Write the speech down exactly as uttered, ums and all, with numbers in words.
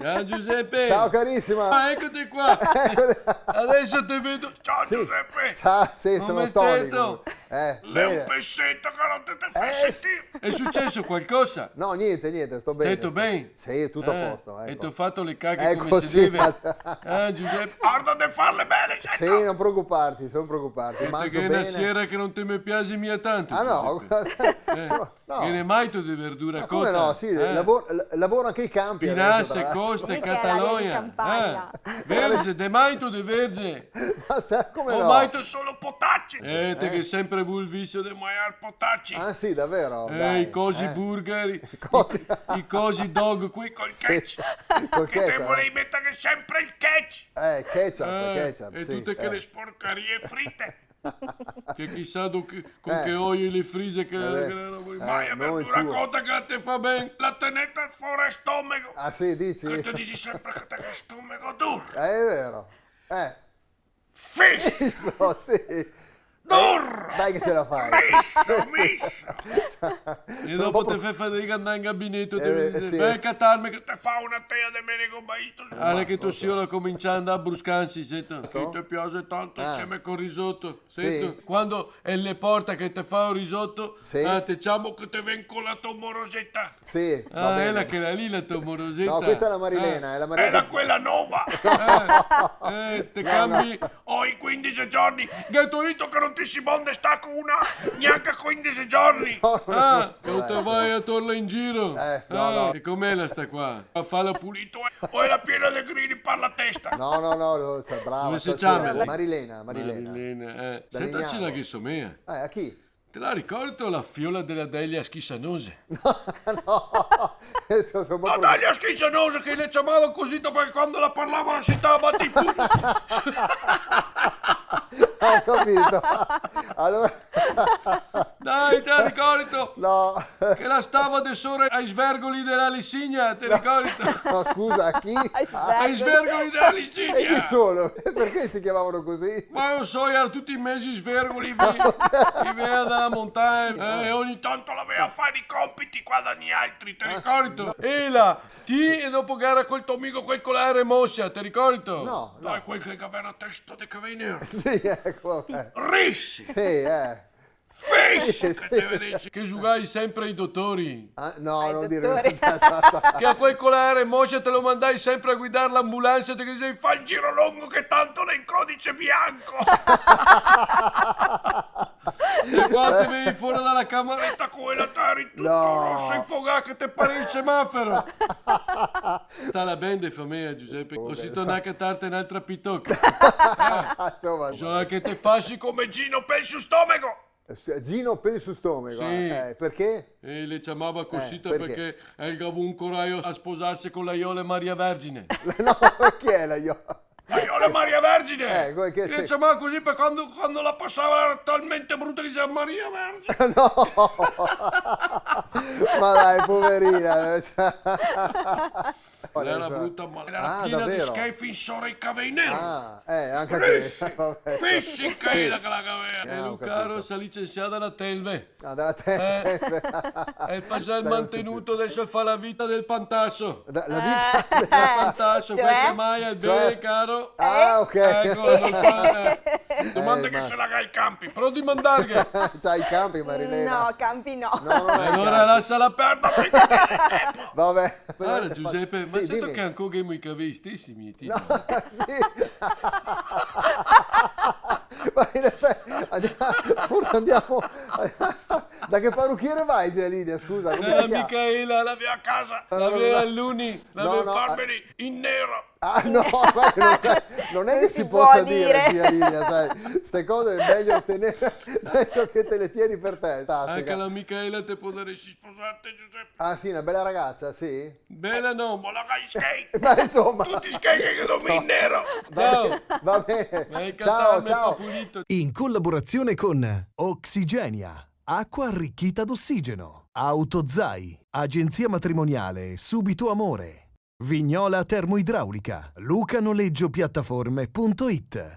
Ciao, Giuseppe. Ciao, carissima. Ah, eccoti qua. Eccole. Adesso te vedo. Ciao, sì. Giuseppe. Ciao, sì, sono Toni, comunque. Come stai? Eh, bene. L'è un peseto che no te te fè sentir. Eh, s-, è successo qualcosa? No, niente, niente, sto bene. Stai ben? Sì, tutto a posto, ecco. Eh, e te go fato le cache come se deve? Ecco, sì, ma... Eh, Giuseppe? Varda de farle bele, senta! Sì, non preoccuparti, non preoccuparti, mangio bene. Parché ghe n'è na siera che no te me piasi mia tanto, Giuseppe. Ah, no? Eh, no. Ghe n'è maito de verdura cota, eh? Ma come no? Sì, lavor-, l-, lavoro anche i campi adesso, tra l'altro. Spinasse, coste, catalogna, eh? Verze, de maito de verze. Ma sa, come no? Go maito solo potaci. Eh, te ghe sempre vu el visio de magnar potaci. Ah, sì, davvero? Eh, dai, i cosi burger, i, i cosi dog, quei col ketchup. Sì, col ketchup, eh. Che te volevi meter sempre el ketchup. Eh, ketchup, ketchup, sì, eh. E tute chele sporcarie frite. Che chisà do-, che, con che oio le frise che, che le robe. Eh, no, verdura cota che te fa ben, la te neta fora el stomego. Ah, sì, dici? Che te disi sempre che te ga el stomego duro. Eh, è vero. Eh. Fisso! Fisso, sì. Dur! Dai che ce la fai. Miso, miso. Sono un po' pro-, e dopo te fè fadiga a ndar in gabineto, te, eh, sì, "Vien a catarme che te fago na tea de menego baisto." Varda che to siora la comincia a ndar a bruscanse, sento. Ecco. Che te piase tanto insieme col risoto. Sento, sì, quando el le porta che te fa el risoto, sì, ah, te ciamo che te vien co la to moroseta. Sì, va bene. Ah, ela che la lì, la to moroseta. No, questa è la Marilena, è la Marilena. Ela quela nova. Eh, eh, te cambi. No, no. Oi, quindese giorni. Gheto dito che no te si bon de star co una gnanca quindese giorni? No, no, no. Ah, che no te vai a torla in giro. Eh, no, no. E com'ela sta qua? A farla pulito, eh? O ela piena de grini par la testa? No, no, no, no, cioè, brava, cioè, Marilena. Come se ciama? Marilena, Marilena. Marilena, eh. Sento, ce la ghe somea. Eh, a chi? Te la ricordi la fiola dela Delia Schissanose? No, no. Adesso son un po'... La Delia Schissanose che le ciamava cusì parché quando la parlava la se stava a bater i pugni. Ho capito. Allora... Dai, te la ricordi? No. Che la stava de sora ai svergoli dela Lisigna, te ricordi? No, scusa, a chi? Ai svergoli. Ai svergoli dela Lisigna. E chi sono? Perché si chiamavano così? Ma no so, i era tuti mezi svergoli, i ve-, i vegniva da la montagna, eh, e ogni tanto la vea far i compiti qua da nialtri, te ricordi? Ah, sì. Ela, ti e dopo gera quel to amico, quel co la R Mosia, te ricordi? No, no. Dai, quel che gaveva na testa de cavei neri. Sì, ecco, vabbè. Risi! Sì, eh. Fisso, sì, che te vedesi che zugai sempre ai dotori. Ah, no, non dire questa cosa. Che a quel co la R Mosia te lo mandai sempre a guidar l'ambulansa, te ghe disei: "Fa el giro longo che tanto l'è in codice bianco." E quando te vegnivi fora da la camareta co ela te eri tuto roso, infogà, che te parevi el semaforo. Stala ben de fameja, Giuseppe, cusì torna a catarte n'altra pitoca. Insomma, bisogna che te fasi come Gino pel su stomego. Eh, sì, Gino pel su stomego, sì, eh, perché? E le ciamava cusì, eh, perché? Parché el gavù un corajo a sposarse co la Iola Maria Vergine. No, chi è la Io-, la Iola Maria Vergine? Eh, come che... Le ciamava cusì parché quando, quando la pasava era talmente bruta che diceva: "Maria Vergine." No! Ma dai, poverina, eh, cioè. L'era bruta, ma l'era piena de schei fin sora i cavei neri. Ah, davvero? Ah, eh, anca questa, vabbè. Fisi, fisi, sì, che la gavea. Ah, ho capito. E lu caro s'è licensià da la Telve. Ah, da la Telve. Eh, el fasea el mantenuto, adeso el fa la vita del pantaso. Da, la vita del pantaso, cioè? Quel che maia, el beve, caro. Ah, ok. Eco, no so, eh. Domanda che se la ga i campi, però domandarghe. C'ha i campi, Marilena? No, campi no. No, no, no. E alora lasala perdere, parché... Vabbè. Varda, Giuseppe, ma sento che ancora ghemo i cavei stesi, mi ti? No, sì. Ma in effetti, andiamo, forse andiamo, da che parrucchiere vai, zia Lidia, scusa? Come si chiama? Eh, Micaela, la via casa, la via Luni, la via Farmeli, in nero. Ah, no, guarda, non sai, non è che si possa dire, zia Lidia, sai, ste cose è meglio tenere, meglio che te le tieni per te. Fantastica. Anca la Micaela te podaresi sposarte, Giuseppe. Ah, sì, una bella ragazza, sì? Bela no, ma la ga i schei. Ma insomma. Tuti i schei che ghe do mi in nero. Ciao. Va bene. Ciao, ciao. In collaborazione con Oxygenia, acqua arricchita d'ossigeno, Autozai, agenzia matrimoniale Subito Amore, Vignola Termoidraulica, Luca Noleggio Piattaforme punto it.